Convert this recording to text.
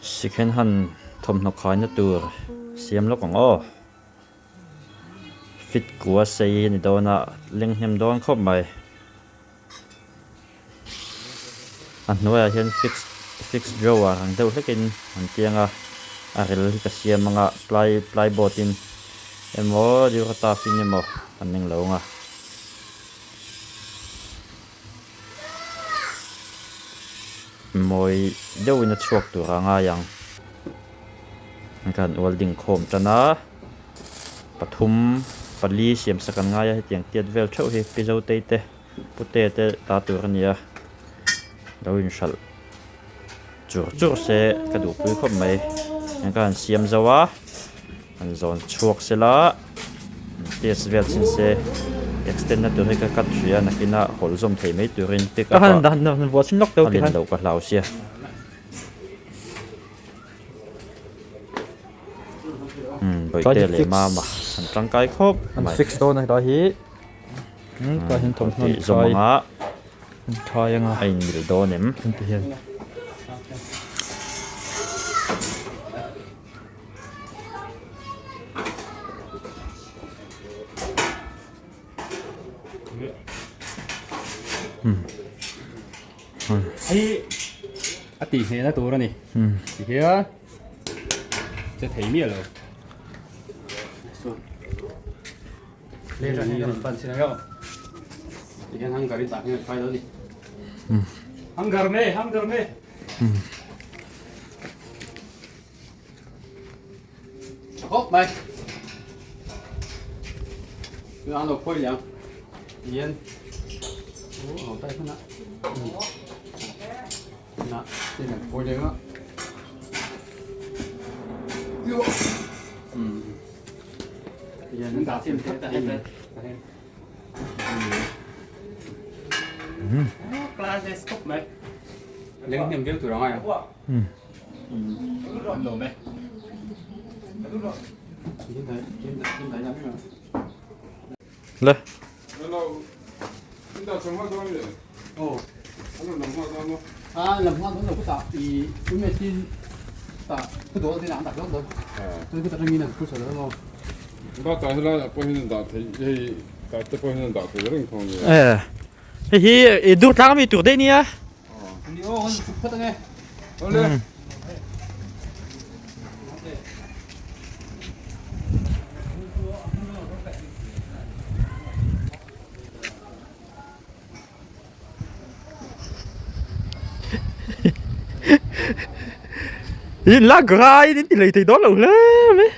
Second hand thawmhnaw khaina tur siam lawk ang aw. Fit kua sei a ni dawn a, leng hnem dawn khawp mai. A hnuaiah hian fix fix drawer ang deuh hlekin an tiang a, a rel hi ka siam ang a, ply plyboard in emaw durataf in emaw an eng lo ang a. Mawi deuhin a chhuak tur a ngai ang. Kan welding khawm tan a, pathum pali siam sak an ngai a hetiang tiat vel theuh hi pi zotei te pute te ta tur a ni a, lo inhralh chur chur se ka duhpui khawp mai. Eng ka han siam zo a. An zawn chhuak sela test vel chin se extend na tur hi ka cut hrih a nakinah hawlh zawm thei mai turin pick up ah a len loh ka hlau sia. Umm bawihte leh mama an tangkai khawp mai. Tih zawm anga a inmil dawn em? Hei a tih hnehna tur a ni ti hian che thei miah lo ti hian hanger in tah hian an khai lo a ni hanger me hanger me. Hop mai. Nó nó khôi liền. Yên. Ồ, tay không ạ. Nè, đây là khôi liền á. Ừ. Yên, đã xem thế đây. Leng hnem viau tur angai a. Le. Hei hi i dur tlang ami tur daih nia. In la grai in ti lei thei dawn lo hle mai.